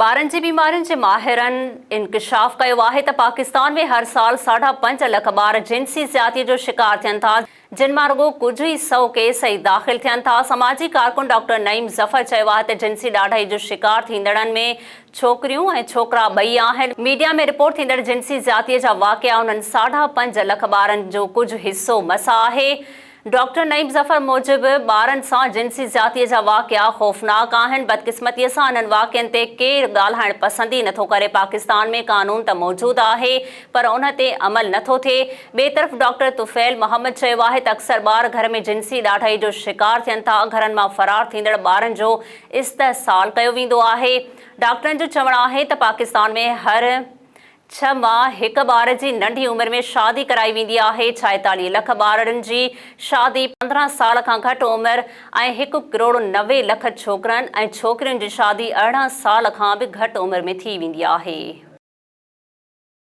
ٻارن جي بيمارين جي ماهرن انڪشاف ڪيو آهي ته پاڪستان ۾ هر سال ساڍا پنج لک ٻار جنسي زيادتي جو شڪار ٿين ٿا، جن مان رڳو ڪجهه ئي سئو ڪيس ئي داخل ٿين ٿا. سماجي ڪارڪن ڊاڪٽر نعيم ظفر چيو آهي ته جنسي ڏاڍائي جو شڪار ٿيندڙن ۾ ڇوڪريون ۽ ڇوڪرا ٻئي آهن. ميڊيا ۾ رپورٽ ٿيندڙ جنسي زيادتي جا واقعا انهن ساڍا پنج لک ٻارن جو ڪجهه حصو مس آهي. ڊاڪٽر نعيم ظفر موجب ٻارن سان جنسي زيادتي جا واقعا خوفناڪ آهن، بدقسمتي سان انهن واقعن تي ڪير ڳالهائڻ پسند ئي نٿو ڪري، پاڪستان ۾ قانون ته موجود آهي پر ان تي عمل نٿو ٿئي. ٻئي طرف ڊاڪٽر طفيل محمد چيو آهي ته اڪثر ٻار گهر ۾ جنسي ڏاڍائي جو شڪار ٿين ٿا، گهرن مان فرار ٿيندڙ ٻارن جو استحصال ڪيو ويندو آهي. ڊاڪٽرن جو چوڻ آهي ته پاڪستان ۾ هر ڇهه مان هڪ ٻار جي ننڍي عمر ۾ شادي ڪرائي ويندي آهي، 46 لک ٻارڙن جي شادي 15 سال کان گهٽ عمر ۽ هڪ ڪروڙ 90 لک ڇوڪرن ۽ ڇوڪرين جي شادي 18 سال کان به گهٽ عمر ۾ ٿي ويندي آهي.